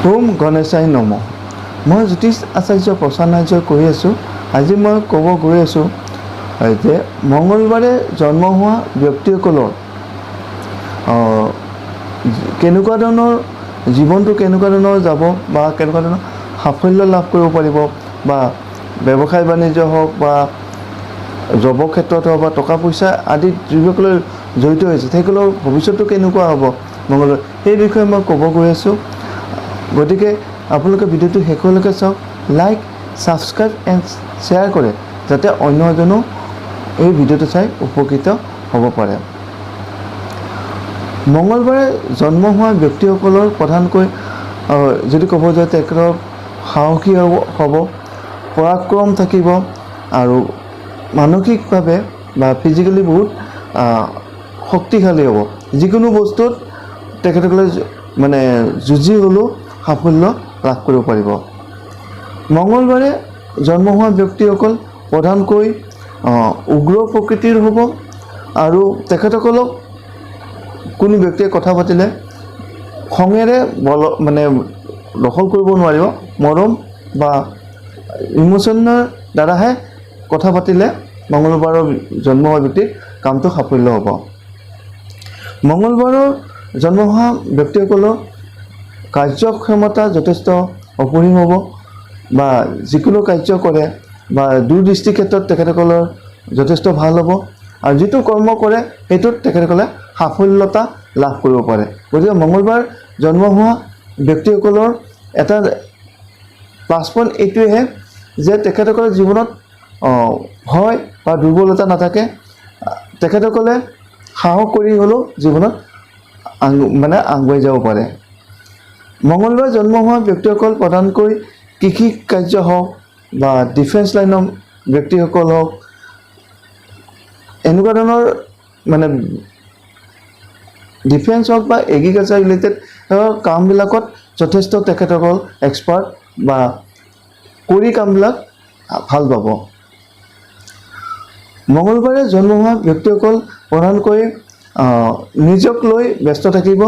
ওম গণেশায় নম। মই জ্যোতিষ আচাৰ্য প্ৰশান্ত আচাৰ্যই কৈ আছোঁ। আজি মই ক'ব গৈ আছোঁ যে মঙলবাৰে জন্ম হোৱা ব্যক্তিসকলৰ কেনেকুৱা ধৰণৰ জীৱনটো, কেনেকুৱা ধৰণৰ যাব বা কেনেকুৱা ধৰণৰ সাফল্য লাভ কৰিব পাৰিব বা ব্যৱসায় বাণিজ্য হওক বা জবৰ ক্ষেত্ৰত হওক বা টকা পইচা আদিত যিসকলে জড়িত হৈছে, সেইসকলৰ ভৱিষ্যতটো কেনেকুৱা হ'ব মঙলবাৰ, সেই বিষয়ে মই ক'ব গৈ আছোঁ। গতিকে আপোনালোকে ভিডিঅ'টো শেষলৈকে চাওক, লাইক, ছাবস্ক্ৰাইব এণ্ড শ্বেয়াৰ কৰে, যাতে অন্য এজনো এই ভিডিঅ'টো চাই উপকৃত হ'ব পাৰে। মঙলবাৰে জন্ম হোৱা ব্যক্তিসকলৰ প্ৰধানকৈ যদি ক'ব যায়, তেখেতৰ সাহসী হ'ব, পৰাক্ৰম থাকিব আৰু মানসিকভাৱে বা ফিজিকেলি বহুত শক্তিশালী হ'ব। যিকোনো বস্তুত তেখেতসকলে মানে যুঁজি হ'লেও সাফল্য লাভ কৰিব পাৰিব। মঙলবাৰে জন্ম হোৱা ব্যক্তিসকল প্ৰধানকৈ উগ্ৰ প্ৰকৃতিৰ হ'ব আৰু তেখেতসকলক কোনো ব্যক্তিয়ে কথা পাতিলে খঙেৰে বল মানে দখল কৰিব নোৱাৰিব। মৰম বা ইম'চনৰ দ্বাৰাহে কথা পাতিলে মঙলবাৰৰ জন্ম হোৱা ব্যক্তিৰ কামটো সাফল্য হ'ব। মঙলবাৰৰ জন্ম হোৱা ব্যক্তিসকলৰ কাৰ্যক্ষমতা যথেষ্ট অপৰিসীম হ'ব বা যিকোনো কাৰ্য কৰে বা দূৰদৃষ্টিৰ ক্ষেত্ৰত তেখেতসকলৰ যথেষ্ট ভাল হ'ব আৰু যিটো কৰ্ম কৰে, সেইটোত তেখেতসকলে সাফল্যতা লাভ কৰিব পাৰে। গতিকে মঙলবাৰ জন্ম হোৱা ব্যক্তিসকলৰ এটা প্লাছ পইণ্ট এইটোৱেহে যে তেখেতসকলৰ জীৱনত ভয় বা দুৰ্বলতা নাথাকে। তেখেতসকলে সাহস কৰি হ'লেও জীৱনত মানে আগুৱাই যাব পাৰে। মঙলবাৰ জন্ম হোৱা ব্যক্তিসকল প্ৰধানকৈ কৃষি কাৰ্য হওক বা ডিফেন্স লাইনৰ ব্যক্তিসকল হওক, এনেকুৱা ধৰণৰ মানে ডিফেন্স হওক বা এগ্ৰিকালচাৰ ৰিলেটেড কামবিলাকত যথেষ্ট তেখেতসকল এক্সপাৰ্ট বা কৰি কামবিলাক ভাল পাব। মঙলবাৰে জন্ম হোৱা ব্যক্তিসকল প্ৰধানকৈ নিজক লৈ ব্যস্ত থাকিব।